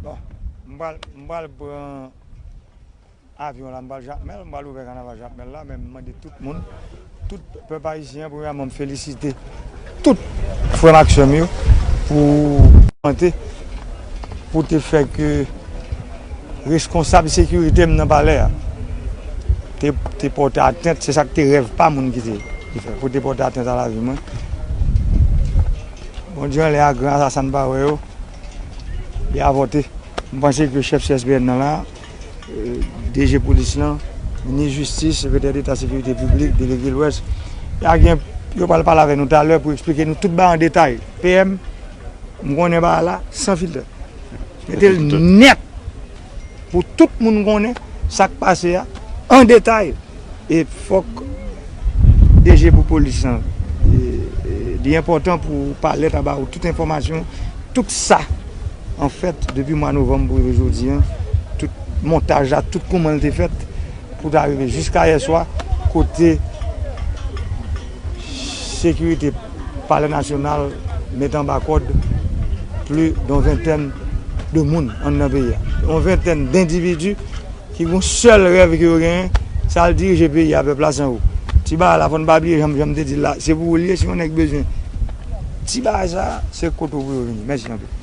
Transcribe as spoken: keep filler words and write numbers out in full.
Bon, m pral, m pral pran avyon la, m pral Jakmèl, m pral ouvè kanaval Jakmèl la, men m mande tout moun, tout pèp ayisyen, premyèman, m felisite tout frè m ak sè m yo pou, pou te fè ke reskonsab sekirite m nan palè a te, te pòte atent, se sa k te rèv pa moun ki te, ki fè, pou te pòte atent a lavi mwen. Bondye anlè a gran, asasen pa wè yo, li avòte. M panse ke chèf C S P N nan la, euh, D G polis lan, minis jistis, sekretè deta sekirite piblik, delege Lwès, y a gen, yo pral pale avè nou talè pou eksplike nou tout bagay an detay. P M, m konnen bagay la san filtè. Mete l nèt pou tout moun konnen sa k pase a an detay. E fòk D G pou polis lan, e, e, li enpòtan pou palè ta ba ou tout enfòmasyon, tout sa, anfèt, depi mwa novanm pou rive jodi a, tout montaj la, tout kòman l te fèt, pou ta rive jiska yè swa, kote sekirite Palè Nasyonal met anba kòd plis de yon ventèn de moun anndan peyi a. Yon ventèn dendividi ki gon sèl rèv ke yo genyen, sa l dirije peyi a, pèp la se anwo. Ti bagay la, fò n pa bliye, jan, jan m te di l la, se pou ou l ye, si yon nèg bezwen ti bagay sa, se kote w pou yo vini. Mèsi anpil.